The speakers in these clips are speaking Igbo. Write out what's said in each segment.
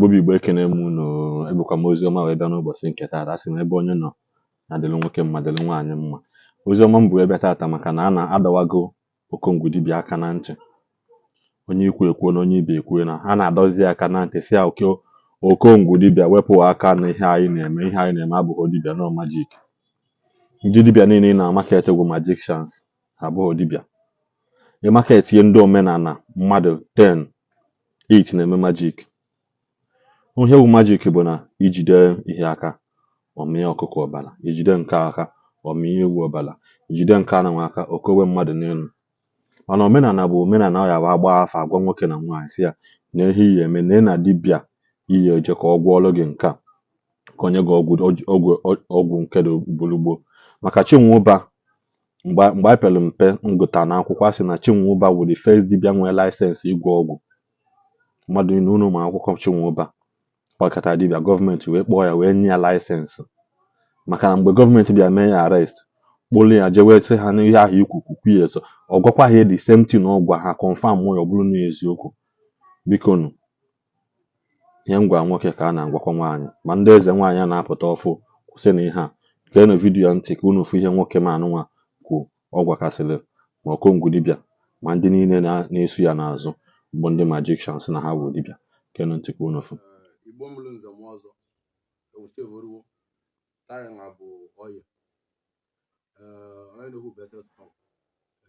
Igbo bụ Igbo, ekene m unu. Ebukwa m oziọma wee bịa n'ụbọchị nke taata. Asị m ebe onye nọ na dịrị nwoke mma, dịrị nwaanyị mma. Oziọma m bụ ebe taata maka na a na-adọwago Okongwu dibịa aka na ntị. Onye ikwu ekwuo na onye ibe ekwuo na a na-adọzi ya aka na ntị, si ya Okongwu dibịa wepụ aka na ihe anyị na-eme. Ihe anyị na-eme abụghị dibịa, no magic. Ndị dibịa niile ị na-amarket bụ magicians, ha abụghị dibịa. Ị market ndị omenala mmadụ 10, 8 na-eme magic. Ihe bụ magic bụ na ijide ihe aka, ọmịa ọkụkọ ọbara, ijide nke aka, ọmịa ewu ọbara, ijide nke ananwa aka, okowe mmadụ n'elu. Mana omenala bụ omenala. Ọ ya bụ agba afa, agwa nwoke na nwaanyị, si ya na ihe iyi eme na na dibịa iyi eje ka ọ gwọọrọ gị nke a, ka onye gị ọgwụ ọgwụ ọgwụ nke dị ugboro. Maka Chinwụba, mgbe anyị pere mpe, ngụta na akwụkwọ, a sị na Chinwụba wụ the first dibịa nwee license ịgwọ ọgwụ mmadụ niile. Unu ma akwụkwọ Chinwụba ọkata dibịa, gọọmenti wee kpọọ ya, wee nye ya license. Maka na mgbe gọọmenti bịa mee ya arrest, kpụrụ ya jewe, sị ha n'ihe ahụ ikwu kwukwu ya ezo, ọ gwakwa ha the same thing ọ gwa ha, confirm ya, ọ bụrụ na eziokwu. Biko nụ, ihe m gwa nwoke ka a na-agwakwa nwaanyị, ma ndị eze nwaanyị a na-apụta ọfụ, kwụsị na ihe a. Geenụ video ntị ka unu fụ ihe nwoke ma anụnwa kwu. Ọ gwakasịrị ma Okongwu dibịa ma ndị niile na-eso ya n'azụ bụ ndị magicians na ha bụ dibịa. Geenụ ntị ka unu fụ. Igbo mụrụ nze m ọzọ ewuchevoruwo taya bụ ọya. Ee, onye na-ekwu bụ SS Power.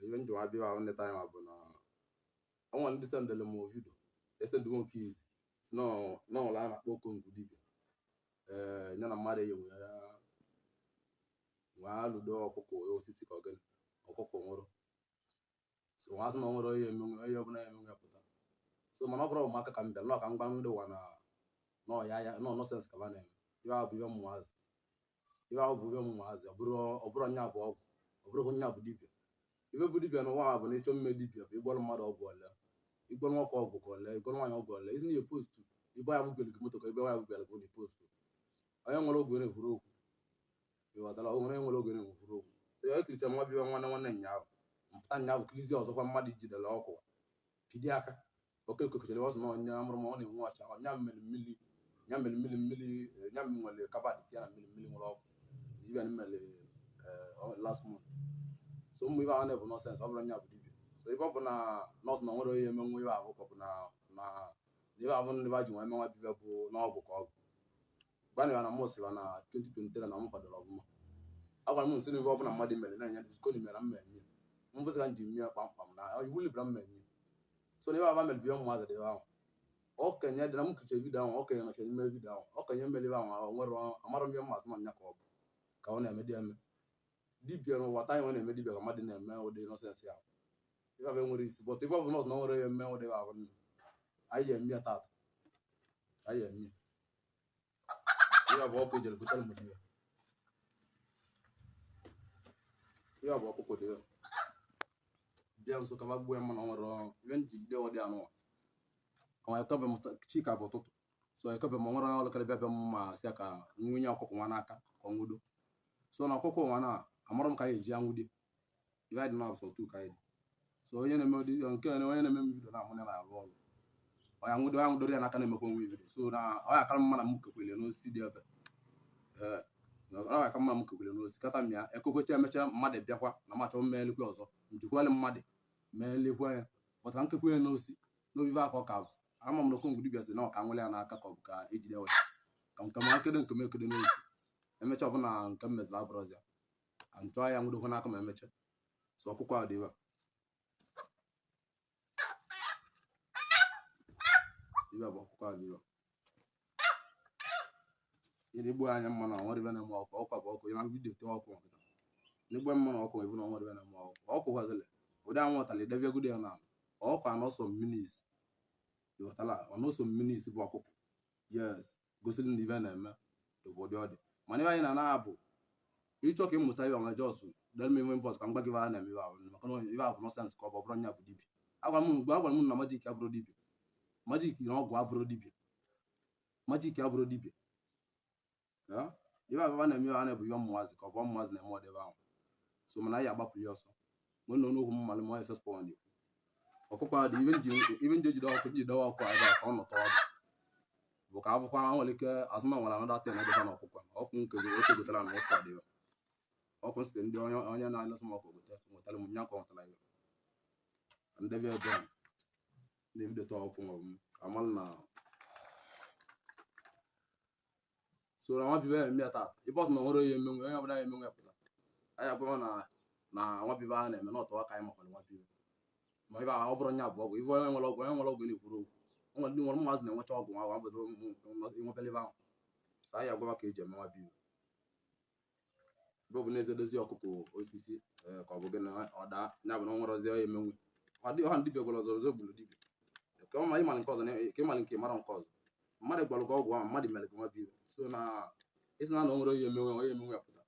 Ihe njiwa abịa ahụ nleta ya bụ na ọnwa ndị sendịrị m video, esendịwo nke izi si n'ọnwụla a na-akpọ Okongwu dibịa. Ee, ya na mmadụ eyi ya nwee alụdo ọkụkọ osisi ka ọ gịnị, ọkụkọ nwụrụ. So nwa sị na ọ nwere onye emenwe, onye ọbụla emenwe ya pụta. So mana ọ bụrụ ụmụaka ka m bịara nọ ka m gwa ndị ụwa na nọ ya ya nọ nonsense ka ba na-eme. Ibe ahụ bụ ibe ụmụazị, ibe ahụ bụ ibe ụmụazị. Ọ bụrụ nya bụ ọgwụ, ọ bụrụ nya bụ dibịa. Ibe bụ dibịa n'ụwa a bụ na ịchọ mme dibịa bụ ịgwọrọ mmadụ ọgwụ ole, ịgwọrọ nwoke ọgwụ ka ole, ịgwọrọ nwaanyị ọgwụ ole, isi na post ibe ya bugere gị moto ka ibe ya bugere gị na post. Onye nwere oge na-ekwuru okwu, ịghọtara? O nwere nwere oge na-ekwuru okwu. Ya ekiricha nwa bịa nwanne nwanne nyaahụ mpụta nyaahụ kirizi ọzọkwa, mmadụ jidere ọkụ pidi aka oke kokochere ọsọ na ọnya mụrụ ma ọ na-enwe ọcha ọnya mmiri mmiri nya mmiri mmiri mmiri nya nwere kabat ya na mmiri mmiri nwere ọkụ ibe mmiri last month. So ụmụ ibe ahụ na-ebu nonsense, ọ bụrụ nya bụ dibịa. So ibe ọ bụ na nọọsụ na nwere onye emenwu ibe ahụ ka ọ bụ na na ibe ahụ ndị ba ji nwe emenwa dibịa bụ n'ọgwụ ka ọ bụ gwanụ ya na mụ sịwa na 2023 na m kwadoro ọfụma. Agwara m nsị na ibe ọbụla mmadụ mere na-enye diskoni mere mma enye mfụsị ka m ji mmịa kpamkpam na iwu libra mma enye. So na ibe aba mere bịa ụmụazị dị ahụ okenye dị na m kiche video ahụ, okenye nọchere n'ime video ahụ, okenye mere ibe ahụ nwere amara mbịa mmasị ma nya ka ọ bụ ka ọ na-eme dị eme dibịa n'ụwa taa. Nwe na-eme dibịa ka mmadụ na-eme ụdị nonsense ahụ, ibe abụ enwere isi. But ibe ọ bụ nọọsụ na nwere ya eme ụdị ahụ, anyị eme ya tata, anyị eme ya. Bụ ọkụ ejere butere m dibịa, ya bụ ọkụkọ dị ya bịa nso ka ba gbuo ya. Mana ọ nwere ihe njigide ụdị anụnwa ọnwa ekebe m chika bụ ụtụtụ. So ekebe m nwere onye ọlụkara bịa bịa m ma sị ka nwunye ọkụkọ nwa n'aka ka ọ nwudo. So na ọkụkọ nwa na amara m ka anyị eji anwude ibe anyị dị na ọsọ tu ka anyị dị. So onye na-eme ụdị nke onye na-eme m video na ahụ na-arụ ọrụ ọ ya nwudo, ya nwudoro ya n'aka na-emekwa onwe video. So na ọ ya akara mma na m kekwele n'osisi dị ebe. Ee, ọ ya aka mma m kekwele n'osisi kata m ya ekokwecha emecha mmadụ bịakwa na m achọ mmelikwe ọzọ njikwale mmadụ meelikwa ya pụtara nkekwe ya n'osi n'obibe aka ọ ka bụ ama m na Okongwu dibịa sị na ọ ka nwere ya n'aka ka ọ bụ ka ejide ya ka nke ma nkedo nke m ekedo n'osi emecha ọbụna nke m meziri abụrọzi ya nchọ ya nwudokwa n'aka ma emecha. So ọkụkọ a dị ebe a, ibe bụ ọkụkọ a dị ebe a. Igbu anya mma na onwere ibe na-eme ọkụ ọkụ bụ ọkụ ya video te ọkụ nkịta n'igbe mma na ọkụ ebu na onwere ibe na-eme ọkụ ọkụ gwazịlị ụdị anwụ ọtala edebegide ya na ọkụ anọ some minutes, ịghọtala? Ọnọ some minutes bụ ọkụkọ, yes, gosiri na ibe na-eme ụdị ọ dị. Mana ibe anyị na-ana bụ ịchọ ka ịmụta ibe nwa jos dere m inbox ka m gwa gị ibe a na-eme ibe ahụ, maka na ibe ahụ bụ nonsense ka ọ bụ bụrụ nya bụ dibịa. Agwara m mgbe agwara m na magic abụrụ dibịa, magic na ọgwụ abụrụ dibịa, magic abụrụ dibịa. Ibe ababa na-eme a na-ebu ihe ụmụazị ka ọ bụ ụmụazị na-eme ọdịbe ahụ. So mana anyị agbapụ ya ọsọ mgbe na n'okwu mmalụ ma SS Power na-ekwu ọkụkọ a dị ibe nji ejide ọkụ ji dewe ọkụ ebe a ka ọ nọtọ ọdụ. Bụ ka akwụkwọ ahụ nwere ike azụma nwere anọda ten edesa na ọkụkọ ọkụ nke oche gotara na ọkụ adịghị ọkụ site ndị onye onye na-alụsị m ọkụ gote nwetara m nya ka ọ nwetara ya ndebe ebe a na-ebidote ọkụ ma ọ bụ amalụ na so na nwa bibe eme ya tata ibe ọsọ na onwere onye emenwe onye ọbụla emenwe pụta anyị agwa na na nwa bibe a na-eme na ọtọwa ka anyị makwara nwa bibe ma ibe ahụ ọ bụrụ nya bụ ọgwụ ibe onye nwere ọgwụ onye nwere ọgwụ na-ekwuru okwu o nwere ndị nwere ụmụazị na-enwecha ọgwụ nwa nwa bụrụ nwebele ibe ahụ so anyị agwaba ka eji eme nwa bibe ebe ọ bụ na-eze dozie ọkụkọ osisi ka ọ bụ gị na ọ daa ya bụ na ọ nwere ozi onye emenwe ọha ndị dibịa gwara ọzọ ọzọ gburu dibịa ka ọ ma ịmalị nke ọzọ ka ịmalị nke mara nke ọzọ mmadụ gwara gị ọgwụ ahụ mmadụ mere gị nwa bibe so na ịsị na na o nwere onye emenwe onye emenwe pụta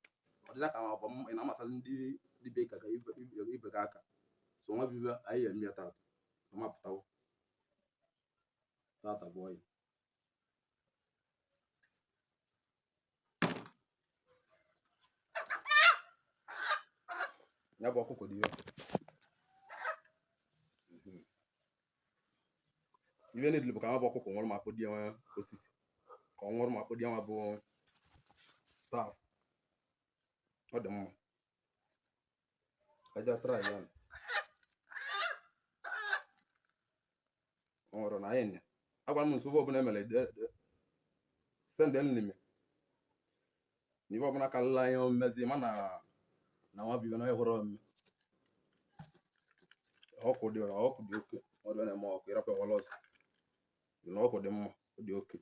ọ dịza ka ọ bụ ị na-amasazi ndị dibịa ka ibe gị aka so nwa bibe anyị eme ya tata amapụtawo tata bụ ọya ya bụ ọkụkọ dị ya ibe niile bụ ka nwa bụ ọkụkọ nwụrụ ma akpụ di ya nwa osisi ka ọ nwụrụ ma akpụ di ya nwa bụ staff ọ dị mma aja try ya ọ nwụrụ na anyị nya agwara m nsogbu ọbụla emere send nlime na ibe ọbụla karịrị anyị omezi ma na na nwa bibe na onye hụrụ ome ọkụ dị ọkụ dị oke ọ dị na-eme ọkụ ịrapụ ọwala ọzọ na ọkụ dị mma ọ dị oke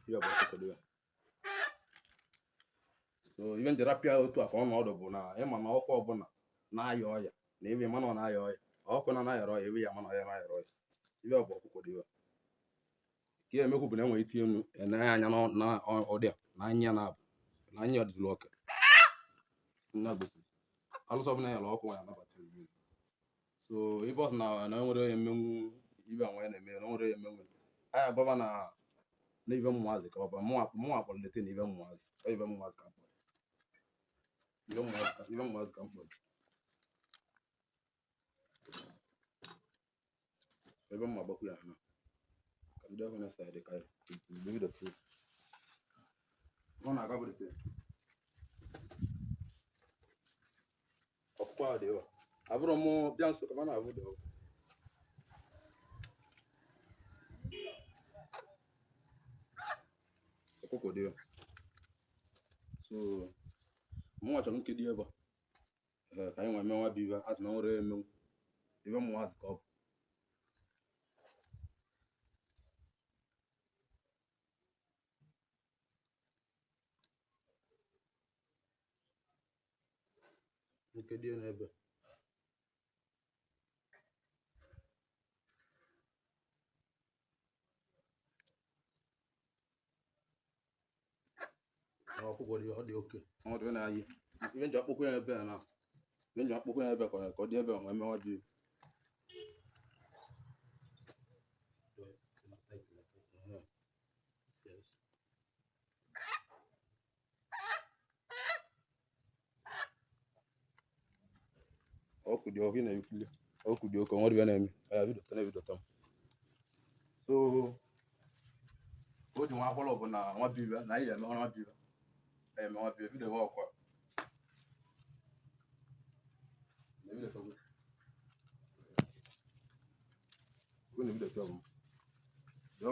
ihe bụ ọkụkọ dị ya so ibe nji rapịa otu a ka ọnọdụ bụ na ịma na ọkụ ọbụla na-aya ọya na ebe mana ọ na-aya ọya ọkụ na na-ayara ọya ebe ya mana ọya na-ayara ọya ibe bụ ọkụkọ dị ya ka ihe emekwu bụ na enwere itinye enu ene anya na ụdị a na anya na-abụ na anya ọdịzụlụ oke nna gosiri alụsọ ọbụla yara ọkụ ya anabata iwu so ibe ọsọ na na enwere onye mmenwu ibe a nwere na-eme na nwere onye mmenwu anyị agbaba na na ibe mmụazị ka ọ bụ mụnwa kpọrọ lete na ibe mmụazị ọ ibe mmụazị ka m kpọrọ ibe mmụazị ka ibe mmụazị ka m kpọrọ ebe mma gbakwu ya na ka ndị ọhụrụ na-esa ka ebido ọ na-aga bụ lete ọkpụkpọ ahụ dị ebe a abụrụ m bịa nso ka m na-abụ dị ọkụ ọkụkọ dị ebe so mụnwa chọrọ nke dị ebe a ka anyị nwa menwa bụ ibe azụ na nwere emenwu ibe mmụọ azụ ka ọ bụ nke dị n'ebe ọkụkọ dị ọ dị oke ọ dị na-ayị ihe nji akpụkpọ ya ebe a na ihe nji akpụkpọ ya ebe ka ọ dị ebe a mewa dị ọkụ dị ọkụ na-ekwuli ọkụ dị oke ọ dị na-eme ya bido tana bido tam so o ji nwa akwụlọ bụ na nwa bibe na anyị eme nwa bibe eme nwa bibe bido ọkwa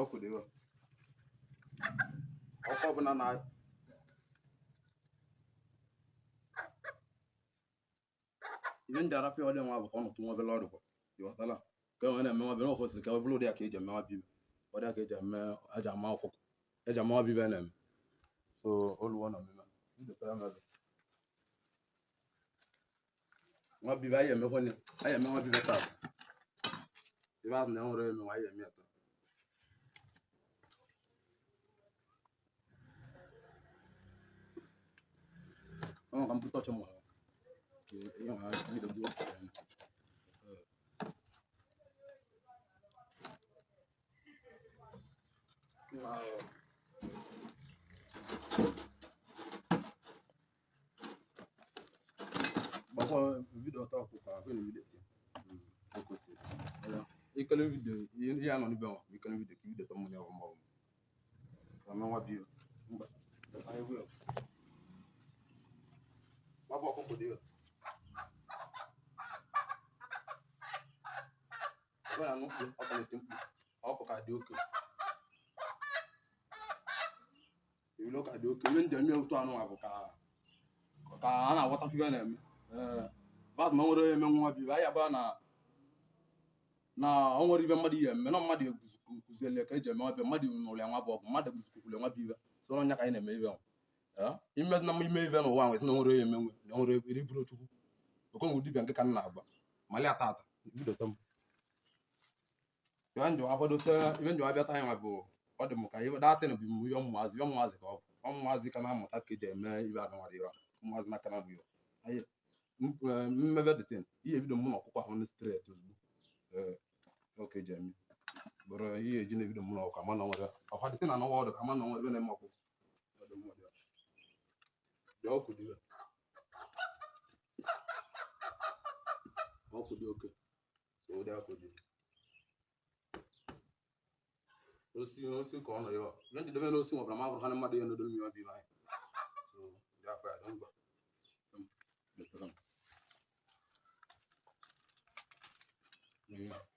ọkụ dị ọkụ ọbụla na ihe ndị arapịa ọ dị nwa bụ ka ọ nọtụ nwa obere ọdụkwa ịghọtala ka e nwere na-eme nwa obere ọkụ siri ka ọ bụrụ ụdị a ka eji eme nwa bibe ọ dị a ka eji eme eji ama ọkụkọ eji ama nwa bibe na-eme so oluwo na omume nwa bibe anyị emekwa anyị eme nwa bibe taa ebe ahụ na enwere eme nwa anyị eme ya taa ọ ka m bute ọchọ mụ gbakwa vidio ọtọ ọkụkọ ahụ na vidio Ikele video ihe ya nọ n'ibe nwa ikele video ka video tọmụ ya ọfụma ọfụma. Ka nwa bi mba. Anyị bụ ya. Gbapụ ọkụkọ dị ya. Ọ na mkpu, ọ ka na-eti mkpu. Ọkụ ka dị oke. Ilu ka dị oke. Ihe ndị eme ụtọ anụ bụ ka ka a na-aghọtakwu ihe na-eme. Ee, bas na o nwere onye eme nwa bi anyị agba na na o nwere ibe mmadụ ihe eme na mmadụ kụziele ka eji eme ọbịa mmadụ nụrụ ya nwa bụ ọgụ mmadụ kụzikwule nwa bụ ibe so onye ka anyị na-eme ibe ahụ. Ee, imezi na ime ibe n'ụwa nwesị na o nwere onye eme nwe na o nwere ebe iburu Chukwu. Okongwu dibịa nke ka m na-agba mali atata bido m. Ibe njọ akwadote ibe njọ abịa taa nwa bụ ọ dị m ka ibe datịn bụ m ihe ụmụazị ihe ụmụazị ka ọ bụ ụmụazị ka na-amụta ka eji eme ibe anụnwa dị ụmụazị n'aka na bụ ihe anyị mmebe dịtin ihe ebido mụ na ọkụkọ ahụ stret ozugbo. Ee, ọ ka eji eme bụrụ ihe eji na-ebido mụ na ọkụkọ ama na nwere ọkwa dịtin anọwa ọdụ ka ama na nwere ebe na-eme ọkụkọ. Ọ dị mma, dị dị ọkụ dị ọkụ dị oke so ụdị ọkụ dị osi osi ka ọ nọ ya ihe njidebe n'osi nwebara ma bụrụ ha na mmadụ ya n'odo mmiri ọbịa anyị so dị afọ ya dị ngwa.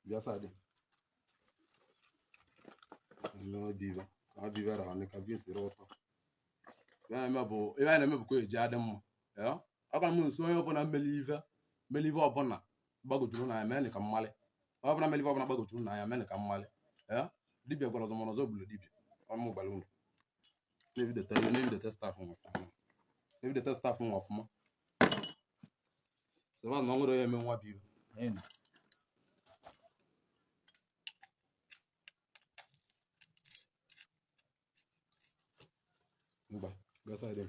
Bịa sa dị ka bive ra ka bi siri ụtọ ihe anyị na-eme bụ ihe anyị na-eme bụ ka o eji adị mma. Ọ gwara m nso onye ọbụla mmeli ive mmeli ive ọbụla gbagojuru n'anya mee ka mmalị onye ọbụla mmeli ive ọbụla gbagojuru n'anya mee ka mmalị. Ee, dibịa gwara ọzọ mana ọzọ gburu dibịa ọmụ gbara unu na-ebidote na-ebidote staff nwa ọfụma na-ebidote staff nwa ọfụma so na ọ nwere onye eme nwa bụ ibe anyị nọ. Ngwa gasa dị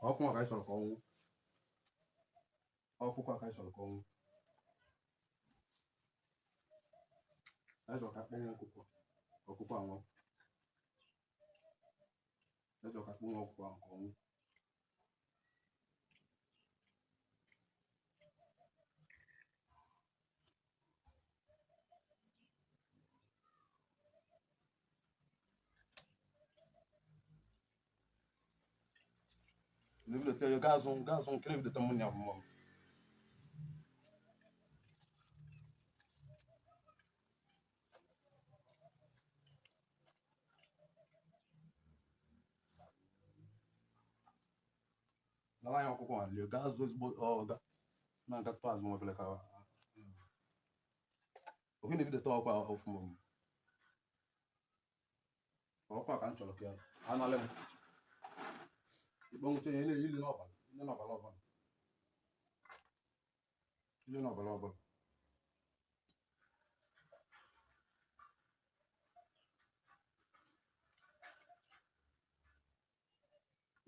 ọkụ ka anyị chọrọ ka ọ nwụ ọkụkọ ka anyị chọrọ ka ọ nwụ anyị chọrọ ka akpọnwụ ọkụkọ ọkụkọ anwụ anyị chọrọ ka akpọnwụ ọkụkọ ahụ ka ọ nwụ. Na-ebidote gazụ gazụ nke na-ebidote mmanya ọfụma. Nara anyị ọkụkọ a lie gaa zụ ezigbo ọga na-agatụ azụ nwa obere ka oge na-ebidote ọkwa ọfụma ọkwa ka m chọrọ ka analị m ikpọnwụcha ya ile n'ọbara ile n'ọbara ọbụla ile n'ọbara ọbụla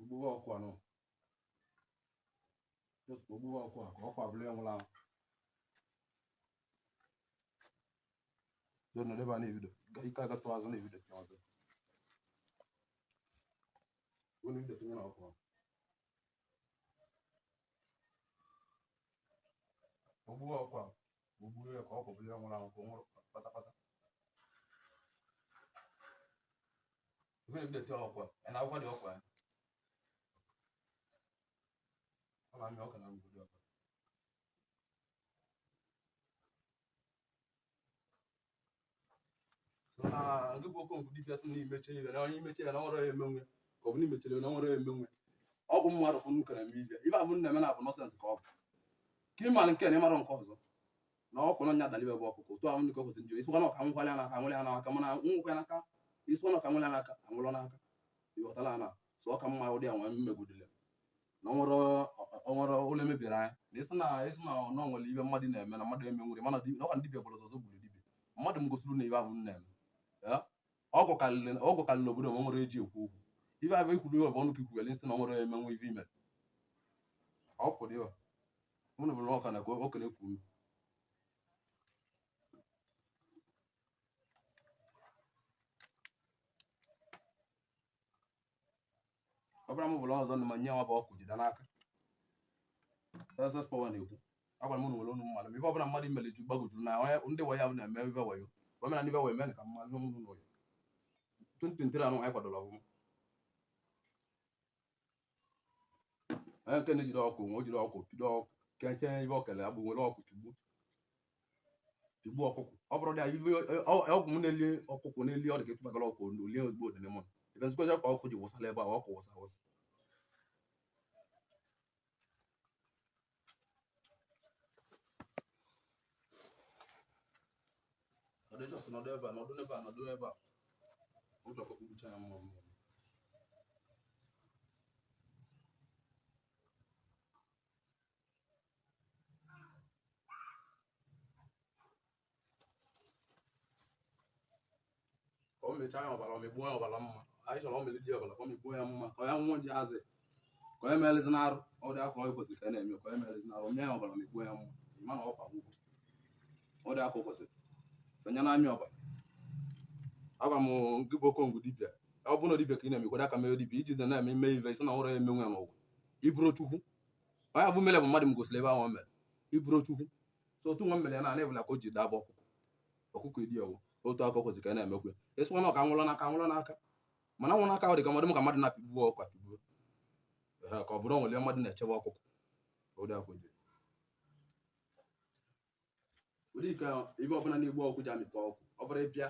ogbuwe ọkụ anọ just ogbuwe ọkụ a ka ọkụ abụrụ ya nwụrụ anwụ. Zo nọrọ ebe a na-ebido ike agatụ azụ na-ebido tinye ọzọ. Ọ na-ebido tinye n'ọkụ ahụ. Ogbuwe ọkụ a ogbuwe ya ka ọkụ bụrụ ya nwụrụ anwụ ka ọ nwụrụ kpatakpata. Ebe na-ebido tinye ọkụ a ị na-akwụkwọ dị ọkụ ya ọ na-amị ọka na mgbidi ọkụ. So na ndị bụ Okongwu dibịa sị na imeche ihe na onye imeche ya na nwere ya emenwe ka ọ bụ na imechere na nwere ya emenwe ọgwụ mmadụ kwụ nkere eme ibe ibe abụ na-eme na abụ nonsense ka ọ bụ ka ịmara nke na ịmara nke ọzọ na ọkụ na nya dalibe bụ ọkụkọ otu ahụ ndị ka o kwesịrị njọ isikwa na ọka nwụkwala ya n'aka anwụla ya n'aka mana nwụkwa ya n'aka isikwa na ọka nwụla ya n'aka anwụlọ n'aka ịghọtala na so ọ ka mma ụdị a nwee mmegidele na o nwere ụlọ emebiri anya na isi na isi na ọ nwere ibe mmadụ na-eme na mmadụ emenwere mana ọka dibịa gwara ọzọ gburu dibịa mmadụ m gosiri na ibe ahụ m na-eme. Ee, ọgwụ karịrị obodo ma o nwere eji ekwu okwu ibe ahụ ekwuru ihe bụ ọnụ ka ikwughere nsị na o nwere emenwe ibe ime ọkwụ dị mụ na bụrụ ọka na okene kwuru. Ọ bụrụ m bụrụ ọzọ na ma nye nwa bụ ọkụ jide n'aka SS Power na-ekwu. Agwara m unu were unu mmadụ ife ọbụla mmadụ imere ju gbagojuru na onye ndị wayo ahụ na-eme ife wayo omenala ife wayo mere ka mmadụ unu wayo 2023 anụ anyị kwadoro ọfụma. Onye nke na-ejide ọkụ nwe o jide ọkụ pido ọkụ keche ife okele agbụ nwere ọkụ pigbu pigbu ọkụkụ. Ọ bụrụ dị ife ọgwụ m na-eli ọkụkụ na-eli ọ dị ka ịtụbagara ọkụ olie ozugbo dị n'ime ebe nzukọ ka ọkụ ji wụsala ebe a ọkụ wụsa wụsa. Nọdụ just nọdụ ebe a, nọdụ n'ebe a, nọdụ ebe a. Ụjọ ka okpukpucha ya mma mma. Ka o mechaa ya ọbara, ọ megbuo ya ọbara mma. Anyị chọrọ ọ melidi ọbara ka ọ megbuo ya mma, ka ya nwụọ ji azị. Ka onye melezi n'arụ, ọ dị akwa ọ kwesịrị ka a na-eme, ka onye melezi n'arụ, mee ya ọbara megbuo ya mma. Ịma na ọkwa gwụgwọ. Ọ dị akwa kwesịrị. Sonye na-amị ọbara. Agwa m gị bụ okongwu dibịa, ọ bụrụ na dibịa ka ị na-eme, kwado aka mee dibịa iji ze na-eme ime ive isi na ụrọ emenwe ya n'ụwa. Iburu Chukwu. Onye abụ mere bụ mmadụ m gosiri ebe ahụ o mere. Iburu Chukwu. So otu nwa mere ya na ana ka o ji daba ọkụkọ. Ọkụkọ edi ọwụ. Otu aka kwesịrị ka a na-emekwa. Ịsịkwa na ọka nwụrụ n'aka nwụrụ n'aka. Mana nwụrụ n'aka ọ dị ka mmadụ ka mmadụ na-apịgbu ọkụ apịgbuo. Ka ọ bụrụ nwere mmadụ na-echebe ọkụkọ. Ụdị akwa dị. Ụdị ka ibe ọbụla na-egbu ọkụ ji amịkọ ọkụ. Ọ bụrụ ịbịa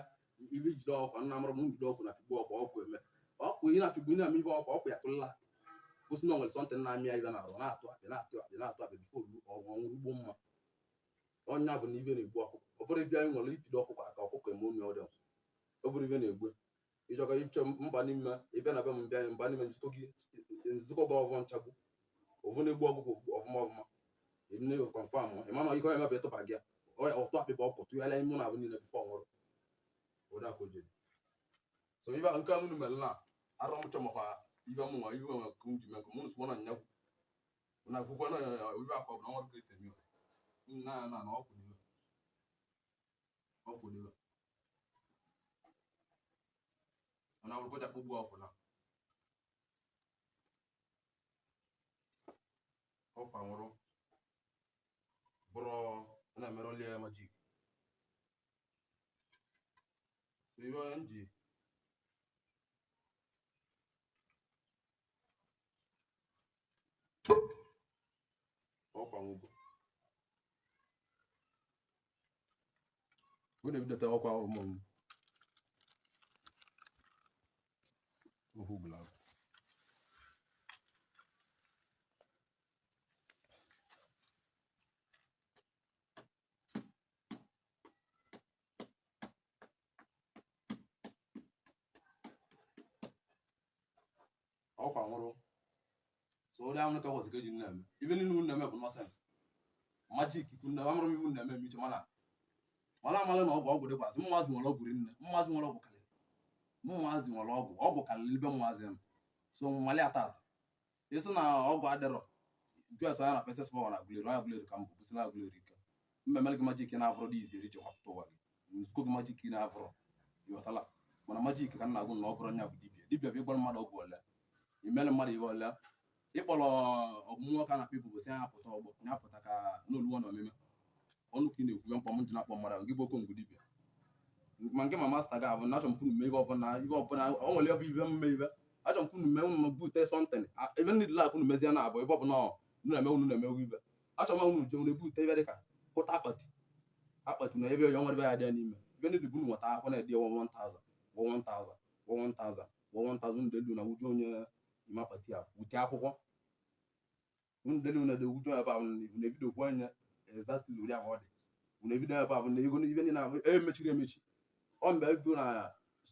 ibe jide ọkụ nna mụrụ m jide ọkụ na pigbu ọkụ ọkụ eme. Ọkụ ị na-apịgbu ị na-eme ibe ọkụ ọkụ ya tụlụla. Gosi na o nwere something na-amị ya ibe na-arụ na-atụ apị na-atụ apị na-atụ apị before ọnwụrụ ugbo mma. Ọnya bụ na ibe na-egbu ọkụkọ. Ọ bụrụ ịbịa nwere ipido ọkụkọ aka ọkụkọ eme ome ọdị. Ọ bụrụ ibe na-egbu. Ịchọka ịchọ mba n'ime ịbịa na be m bịa mba n'ime nzukọ gị nzukọ gị ọvọ nchagbu. Ovu na-egbu ọkụkọ ọfụma ọfụma. Ị confirm ị ma na ihe ọ eme bụ ịtụba gị ọtụ apị bụ ọkụ tụgharịa ime na abụ niile before ọ nwụrụ. Ụdị akwa oje. So ibe nke a unu mere na arọ m chọmakwa ibe mụ nwa ibe nwa ka m ji mee nke mụ nsogbu na nyakwu. Na akwụkwọ na ibe akwa bụ na nwere ka esi eme ya. Na na na ọkwụ n'iwe. Ọkwụ n'iwe. Mana akwụkwọ ji akpụgbu ọkwụ na. Ọkwa nwụrụ. Bụrụ na-emerọli ya majik. So ibe m ji ọkwa nwụgo. Unu ebidota ọkwa ụmụ m. Ohu glove. Ọkwa nwụrụ. So ụdị ahụ ka kwesịrị ka eji na-eme. Ibe niile unu na-eme bụ nonsense. Majik unu amụrụ m iwu na-eme m iche mana mana amalụ na ọgwụ ọgwụ dịkwazị mmazị nwere ọgwụ rinne mmazị nwere ọgwụ karịrị mmazị nwere ọgwụ ọgwụ karịrị ibe mmazị nọ. So mmali ata ata. Ịsị na ọgwụ adịrọ jụ ese anya na peses power na Aguleri onye Aguleri ka m bụ kwụsịrị Aguleri ike. Mmemere gị majik na-avụrụ dị izi iji kwapụta ụwa gị. Nzukọ gị majik na-avụrụ ịghọtala mana majik ka m na-agụ na ọ bụrụ nya bụ dibịa dibịa bụ ịgbara mmadụ ọgwụ ole imere mmadụ ibe ole ịkpọrọ ọmụmụ ka na-akpọ ibubo si anya pụta ọgbọ ya pụta ka n'oluwo na omeme ọnụ ka ị na-ekwu mkpọ m ji na-akpọ mmadụ gị bụ okongwu dibịa ma nke ma masta ga abụ na achọ m kwunu mee ibe ọbụla ibe ọbụla o nwere ebe ibe mme ibe achọ m kwunu mee unu bute sọntịn ebe ndị dịla akwunu mezie na abụ ebe ọbụla unu na-eme unu na-emewu ibe achọ m unu je unu ebute ibe dịka kụta akpati akpati na ebe ya nwere ebe ya dị n'ime ebe ndị bụ unu nweta akwụkwọ na-ede 1000 1000 1000 1000 unu delu na wuju onye ime akpati a wute akwụkwọ unu delu na de wuju ebe ahụ na ebido kwuo anya exactly ụdị ahụ ọ dị unu ebido ebe ahụ na ego ibe niile ahụ emechiri emechi ọ mgbe ebido na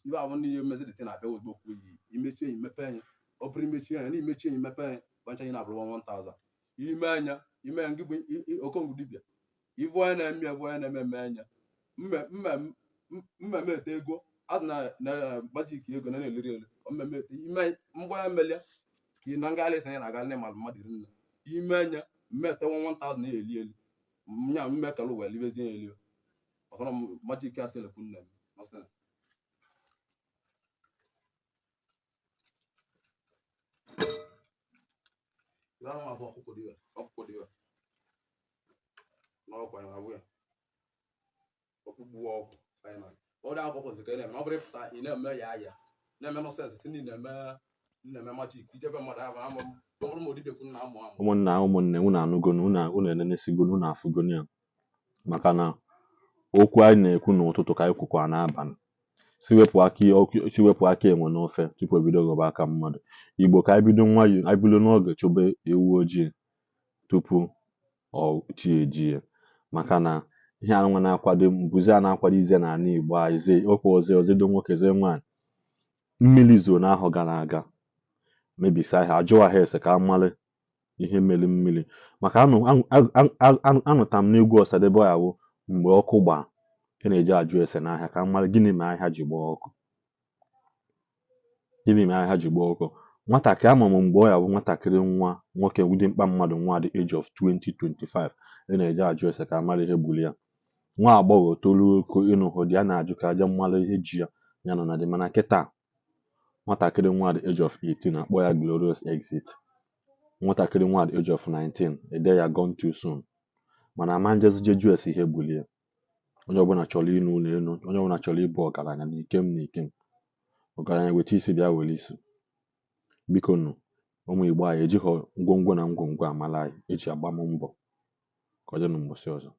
ibe ahụ niile emezi dịtị na-abịa ozugbo kwuo yi imechi enyi mepe anya ọ bụrụ imechi anya na imechi enyi mepe anya gbancha anyị na-abụrụ 1000 ime anya ime ngị bụ okongwu dibịa ivu onye na-eme evu onye na-eme eme anya mmemme ete ego azụ na na majik ego na na-eleri elu mmemme ete ime ngwa ya melia ka ị na ngagharị isi anyị na-aga ndị mmadụ mmadụ iri nne ime anya mme ete 1000 na-eli elu nya mme kala ụwa elibezie ya elu maka na majik asị elekwu nne m nonsense. Ibe ahụ abụ ọkụkọ dị ọkụkọ dị. Gbuo ọgwụ final. Ọ dị akwụkwọ kwesịrị ka ị na-eme. Ọ bụrụ ịpụta ị na-eme ya ya na-eme nonsense, si na ị na-eme magic, ijebe mmadụ ahụ ama m. Ọ bụrụ ma odibekwu na amụ amụ. Ụmụnna, ụmụnne, unu anụgonu, unu enenesigonu, unu afụgonu ya, maka na okwu anyị na-ekwu n'ụtụtụ ka anyị kwukwa n'abalị, si wepụ aka si wepụ aka enwe n'ofe tupu ebido ghọba aka mmadụ. Igbo, ka anyị bido nwayọ, anyị bido n'oge chụbe ewu ojii tupu ọ chi ejie, maka na ihe anụnwa na-akwado mbuze a na-akwado ize n'ala Igbo anyị ze okwu oze ozedo nwoke ze nwaanyị. Mmiri zoo n'ahọ gara aga mebisia ihe, ajụwa ha ese ka a malụ ihe mere mmiri, maka anụta m n'egwu Ọsadebe ya wụ mgbe ọkụ gbaa ị na-eji ajụ ese n'ahịa ka a mara gịnị ma ahịa ji gbaa ọkụ, gịnị mere ahịa ji gbaa ọkụ. Nwatakịrị ama m mgbe ọ ya bụ nwatakịrị nwa nwoke dị mkpa mmadụ nwa dị age of 20 25 ị na-eje ajụ ese ka a mara ihe gburu ya. Nwa agbọghọ toruo ogo ịnụ hụ di, a na-ajụ ka aja mmalụ ihe ji ya ya nọ na di. Mana kịta, nwatakịrị nwa dị age of 18 akpọ ya glorious exit, nwatakịrị nwa dị age of 19 ede ya gone too soon. Mana ama njezi je jụ ese ihe gburu ya. Onye ọbụla chọrọ ịnụ ụlọ elu, onye ọbụla chọrọ ịbụ ọgaranya n'ikem n'ikem, ọgaranya weta isi bịa were isi. Biko nụ, ụmụ Igbo anyị, ejighọ ngwongwo na ngwongwo amala anyị eji agba m mbọ. Ka ọ dị na mbọsị ọzọ.